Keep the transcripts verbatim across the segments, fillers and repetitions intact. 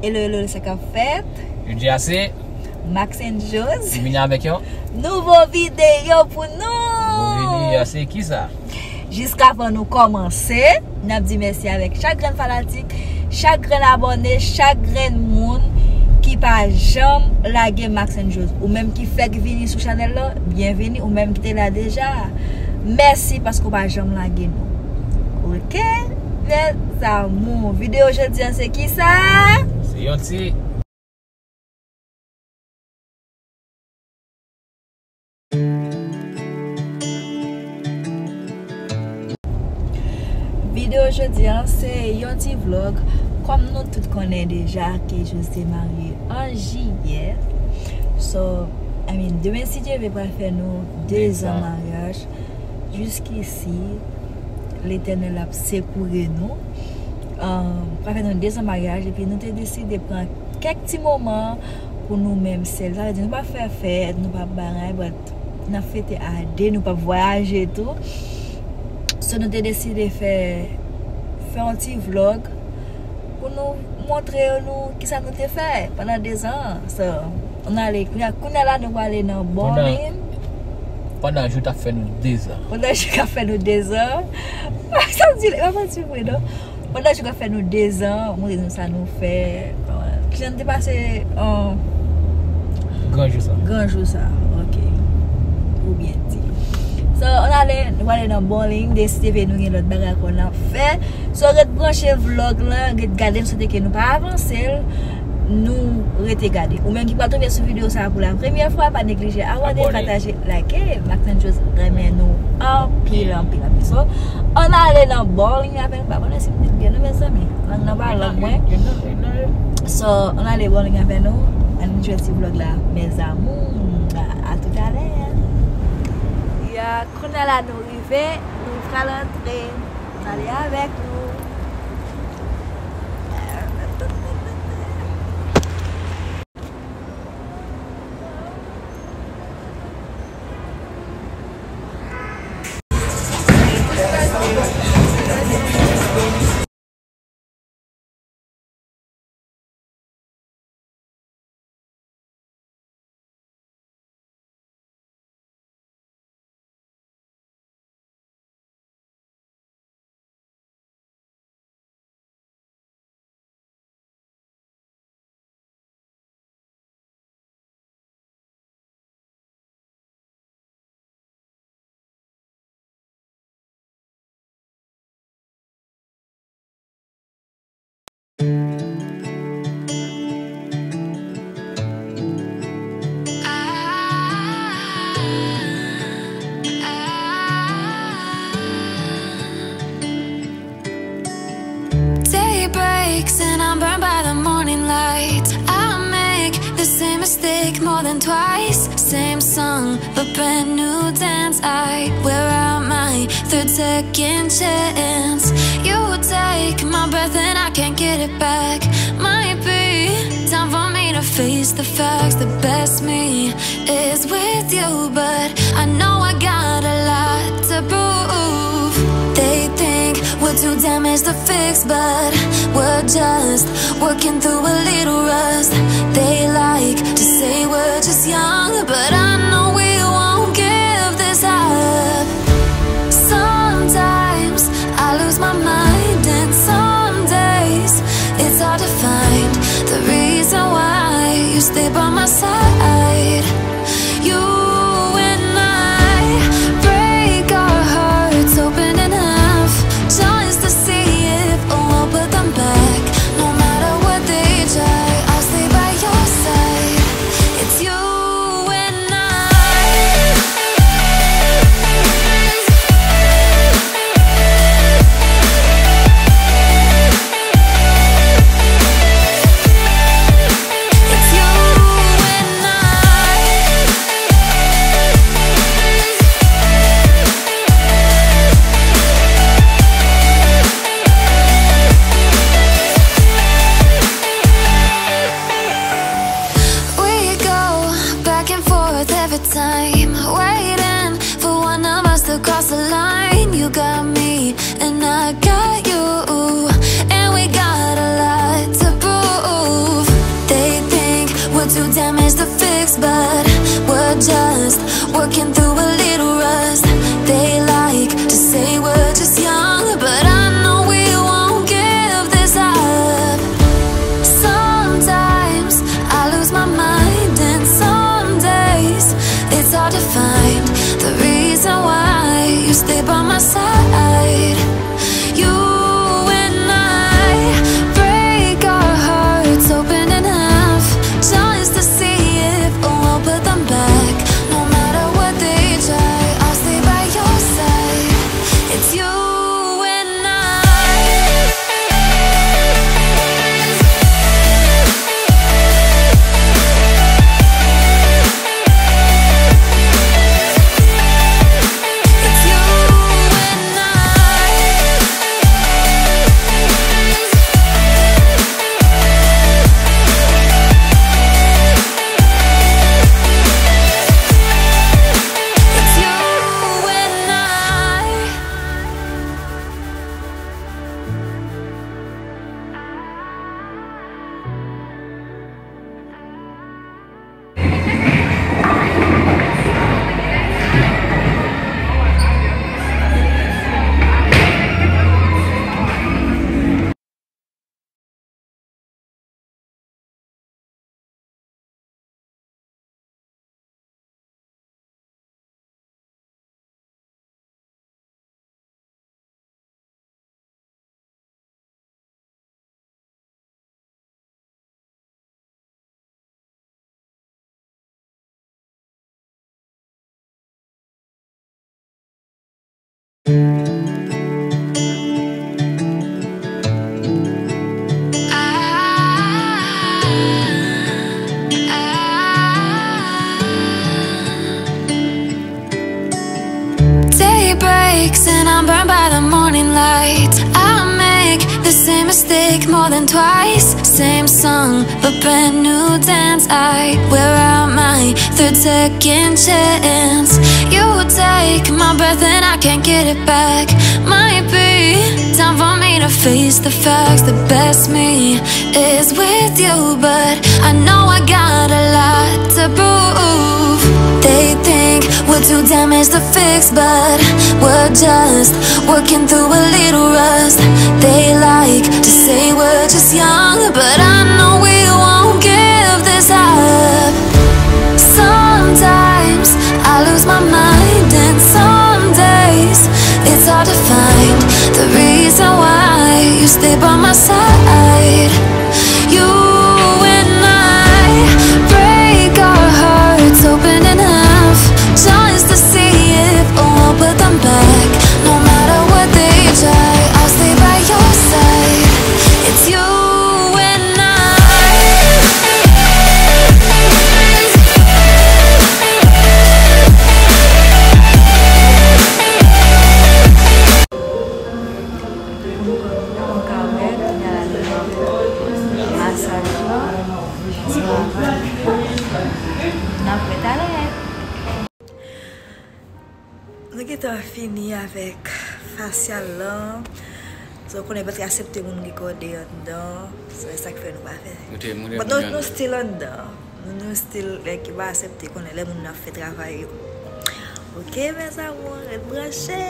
Hello, hello, sa k ap fèt? Jodi a se Max and Joss. Vini avèk yon nouvo videyo pou nou. Nouvo videyo, se kisa? Jiskavan nou kòmanse, n ap di mèsi avèk chak grenn fanatik, chak grenn abòne, chak grenn moun ki pa janm lage Max and Joss. Ou menm ki fèk vini sou chanèl la, byenvini. Ou menm ki te la deja, mèsi paske w pa janm lage nou. Oke, mes amours. Videyo jodi a se kisa? Se yon ti Videyo jodi a se yon ti vlog. Kòm nou tout konnen deja ke Joss te marye an jiyè. So, I mean, demen si Dye vle pral fè nou dezan maryaj. Jiskisi, Letènèl ap sekoure nou. Um, pral fè nou dezan maryaj, epi nou te deside pran kèk ti moman pou nou menm sèl. Sa vle di nou pa fè fèt, nou pa bagay, but n ap fete a de, nou p ap vwayaje tou. So, nou te deside fè, fè yon ti vlog pou nou montre nou kisa nou te fè pandan dezan an. So, nou ale, kounye a, kounye a la, nou prale nan bowling. Pandan jou t ap fè nou dezan. Pandan jou k ap fè nou dezan. Sa m di, e pa manti vre, non. Pandan jou k ap fè nou dezan, montre nou sa nou fè. Kijan nou te pase, um, gran jou sa? Gran jou sa, ok. Ou byen di. So, nou ale, nou ale nan bowling, deside nou gen lòt bagay ankò n ap fè. So, ret branche vlog lan, ret gade, m swete ke nou pa avanse l, nou rete gade. Ou menm ki pral tonbe sou videyo sa a pou la premyè fwa, pa neglije abòne, pataje, like, Max and Joss renmen nou anpil, anpil, anpil. So, ann ale nan bowling avè nou. Pa konnen si m di l byen non, mezanmi. Lang nan pa lang mwen. So, ann ale bowling avè nou. Ann enjoy ti vlog la, mes amours. A, a toutalè. Ya, kounye a la nou rive, nou pral antre. Ann ale avèk nou. Day breaks and I'm burned by the morning light. I make the same mistake more than twice. Same song, but brand new dance. I wear out my third second chance. You take my breath and I can't get it back. Might be time for me to face the facts. The best me is with you, but I know I got a lot to prove. They think we're too damaged to fix, but we're just working through a little rust. They like to say we're just young, but I know we won't give this up. Sometimes I lose my mind, and some days it's hard to find the reason why you stay by my side. You and I break our hearts open in half, just to see if we'll put them back. No matter what they try, I'll stay by your side. It's you and side. You and I break our hearts open in half, just to see if we'll put them back. No matter what they try, I'll stay by your side. It's you and I. Day breaks and I'm burned by the morning light. I make the same mistake more than twice. Same song, but brand new dance. I wear out my third second chance. You take my breath and I can't get it back. Might be time for me to face the facts. The best me is with you, but I know I got a lot to prove. They think we're too damaged to fix, but we're just working through a little rust. They like to say we're just young, but I know we won't give this up. Sometimes I lose my mind, and some days it's hard to find the reason why you stay by my side. You and I break our hearts open in half, just to see if we'll put them back. No matter what they try, I'll stay by your side. It's you and I. Ou ka wè, kounye a la nou nan masaj lan. N ap wè talè. Nou gentan fini avèk fasyal lan. So, ou konnen yo pa t aksepte moun gen kò deyò anndan. So, e sa k fè nou pa fè. But nou, nou still anndan. Nou, nou still, like, yo pa aksepte konnen lè moun nan ap fè travay yo. Ok, mes amours, ret branche.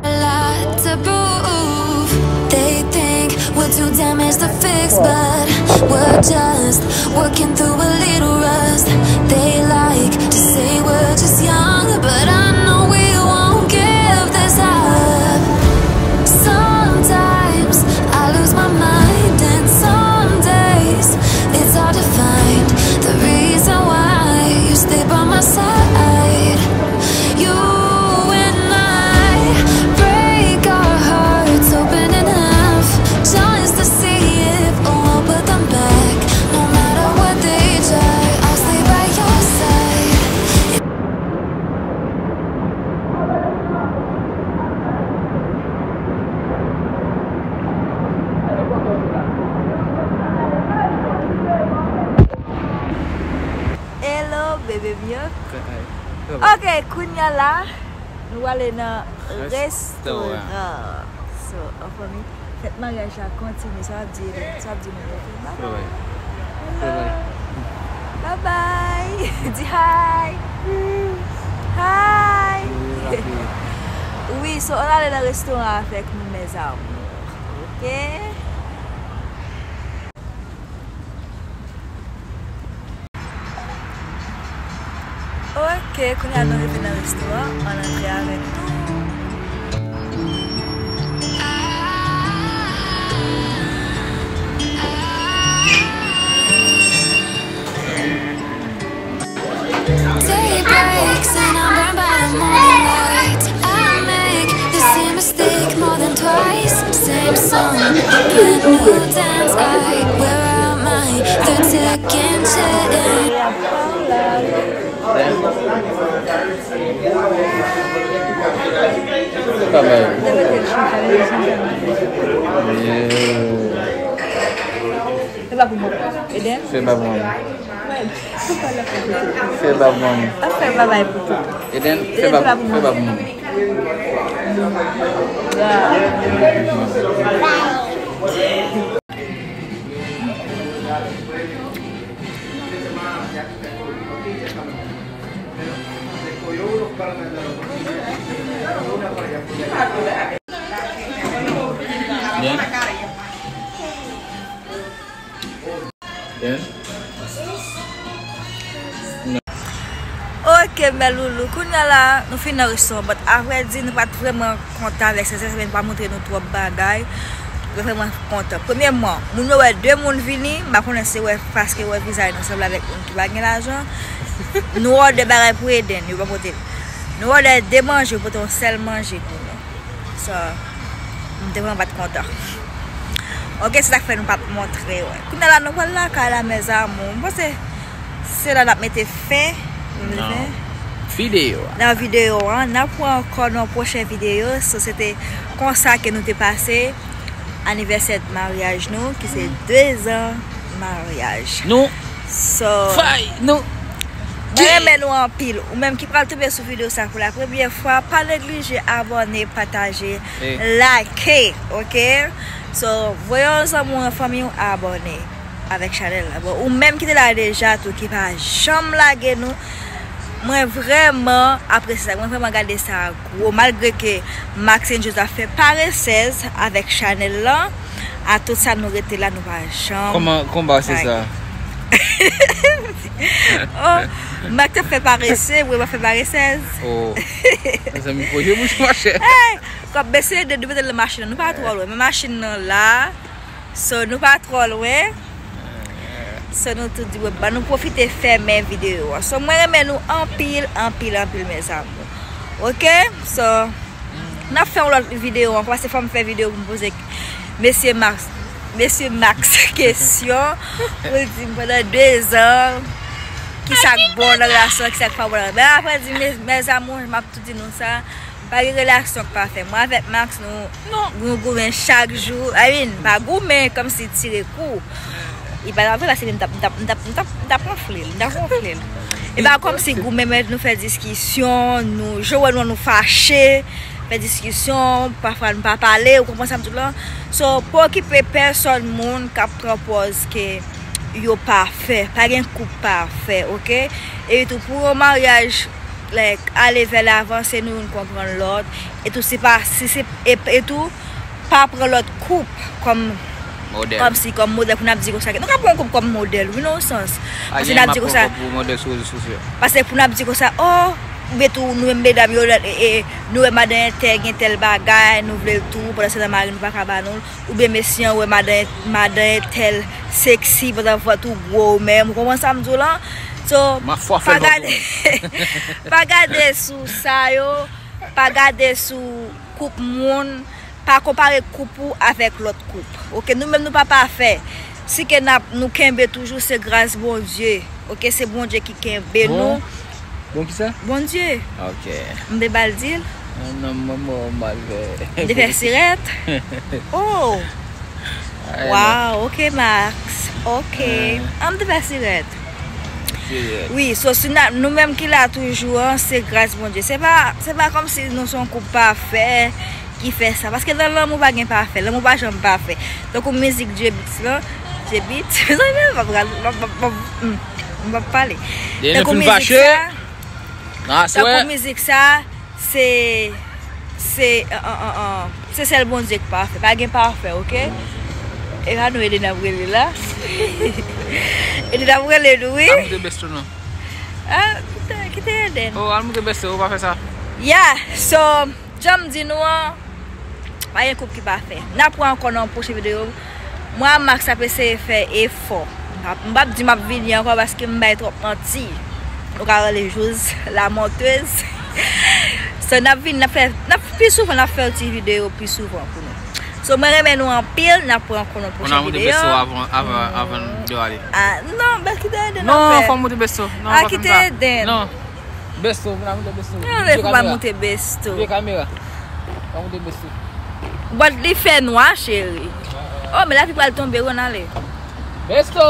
A lot to prove. They think we're too damaged to fix, but we're just working through a little rust. They like to say we're just young, but I know we won't give this up. Sometimes I lose my mind, and some days it's hard to find the reason why you stay by my side. You and I break our hearts open in half, just to see if we'll put them back. No matter what they try, I'll stay by your side. Hello, bebe myon. Hi. Ok, kounye a la, nou ale nan restoran. So, anfòm, fèt maryaj la kontinye. Sa w ap di, Eden? Sa w ap di moun yo? Bye bye. Bye bye. Hello. Bye bye. Bye bye. Di hi. Hi. Wi, so, ann ale nan restoran avèk nou, mes amours. Ok? Ok, kounye a nou rive nan restoran, ann antre avèk nou. Day breaks and I'm burned by the morning light. I make the same mistake more than twice. Same song, brand new dance. I, where am I? Third second chance. Travay. Yeah. Se pa pou mwen. Eden? Se pa pou mwen. Fè bab mwen. Ap fè babay pou tout. Eden, fè bab, fè bab mwen. Byen. Ok, bèl loulou. Kounye a la, nou fin nan restoran, but avrèdi, nou pa t vrèman kontan avèk sa, sa fè nou pa montre nou twòp bagay. Nou vrèman kontan. Premyèman, moun yo wè de moun vini, m pa konnen se wè paske wè vizaj nou sanble avèk moun ki pa gen lajan. Nou òdè bagay pou Eden, yo pa pote l. Nou òdè de manje, yo pote yon sèl manje pou nou. So, m te vrèman pa t kontan. Ok, se sa k fè nou pa t montre, wè. Kounye a la, nou pral lakay la, mes amours. M panse se la n ap mete fen. Nan videyo a. Nan videyo an. N ap wè ankò nan yon pwochen videyo. So, se te konsa ke nou te pase anivèsè maryaj nou, ki se de zan maryaj. Nou So, fay nou mwen renmen nou anpil. Ou menm ki pral tonbe sou videyo sa pou la premyè fwa, pa neglije abòne, pataje, like, ok? So, voye yon zanmi w, yon fanmi w abòne avèk chanèl la. Bon, ou menm ki te la deja tou, ki pa janm lage nou, mwen vrèman apresye sa. Mwen vrèman gade sa gwo. Malgre ke Max and Joseph fè paresèz avèk chanèl lan, a tout sa nou rete la, nou pa janm. Kòman, kòman se sa? Oh, Max ap fè parese, mwen pa fè paresèz. Oh. Mezanmi, voye bouch machè. Hey, kòb bese de, de mete nan machin nan. Nou pa twò lwen, men machin nan la. So, nou pa twò lwen. So, nou tout di, bon, ban nou pwofite fèmen videyo a. So, mwen renmen nou anpil, anpil, anpil, mes amours. Ok? So, n ap fè yon lòt videyo ankò, paske fò m fè videyo pou m poze mesye Max, mesye Max kesyon, pou l di m pandan de zan, ki sa k bon nan relasyon, ki sa k pa bon nan. Men apre di, mes, mes amours, m ap tou di nou sa, pa gen relasyon k pafè. Mwen avèk Max, nou, nou goumen chak jou. I mean, pa goumen, kòmsi tire kou. E pa vre, paske m t ap, m t ap, m t ap, m t ap, m t ap wonfle l, m t ap wonfle l. E pa kòmsi goumen, men nou fè diskisyon, nou, jan w wè nou, nou fache, fè diskisyon, pafwa nou pa pale, ou konprann sa m di w lan? So, pa okipe pèsòn moun k ap pran pòz ke yo pafè, pa gen koup pafè, ok? E tou, pou yon maryaj, like, ale vè lavan, se nou youn konprann lòt. E tou, se pa, si se, e, e tou, pa pran lòt koup kòm, kòmsi, kòm modèl pou n ap di konsa. Nou ka pran yon koup kòm modèl, wi, nan yon sans. Paske n ap di konsa, paske pou n ap di konsa, oh, oubyen tou, nou menm medam yo, e, e, nou wè madan entèl gen tèl bagay, nou vle l tou, pandan se tan mari nou pa ka ba nou l. Oubyen mesye an wè madan, madan entèl seksi, pandan vant ou gwo ou menm. Ou konprann sa m di w lan? So, pa gade, pa gade sou sa yo, pa gade sou koup moun, pa konpare koup ou avèk lòt koup. Ok, nou menm nou pa pafè. Si ke n ap, nou kenbe toujou, se gras Bondye. Ok, se Bondye ki kenbe nou. Bon kisa? Bondye. Ok. M te ba l di l. Non, non, mwen, mwen, mwen mal fè. M te fè sirèt. Oh. Wow, ok, Max. Ok. Ah, m te fè sirèt. Sirèt. Wi, so, si n ap, nou menm ki la toujou an, se gras Bondye. Se pa, se pa kòmsi nou se yon koup pafè ki fè sa. Paske nan lanmou pa gen pafè. Lanmou pa janm pafè. Tankou mizik J-Beatz lan. J-Beatz? Mezanmi, m ap pral, m ap, m ap, m ap, hmm, m ap pale. Tankou mizik sa, tankou mizik sa, se, se, an, an, an, an, se sèl Bondye k pafè. Pa gen pafè, ok? E pa nou Eden ap rele la. Eden ap rele nou, wi. Ah, kite, kite Eden. Oh, al moute Besto, ou pa fè sa. Yeah, so, jan m di nou an, pa gen koup ki pafè. N ap wè ankò nan yon pwochen videyo. Mwen ak Max ap eseye fè efò. M p ap di m ap vini ankò paske m bay twòp manti. Nou ka rele Jouz la menteuse. So, n ap vin, n ap fè, n ap pi souvan, n ap fè yon ti videyo pi souvan pou nou. So, mwen renmen nou anpil, n ap wè ankò nan yon pwochen videyo. Ou nan moute Besto avan, avan, avan videyo ale. Ah, non, bèl kite Eden. Non, fò moute Besto. Non, ah, kite Eden. Non. Besto, vin a moute Besto. Non, men fò pa moute Besto. Vye kamera. Pa moute Besto. Bòt li fè nwa, cheri. Oh, men lapli pral tonbe, wi, ann ale. Besto!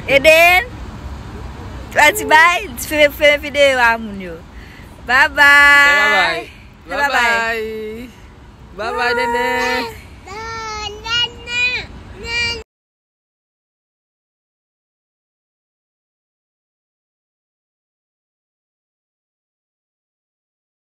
Eden, pa di bay, fè, fè videyo a moun yo. Bye bye. Bye bye. Bye bye. Bye bye, Nene.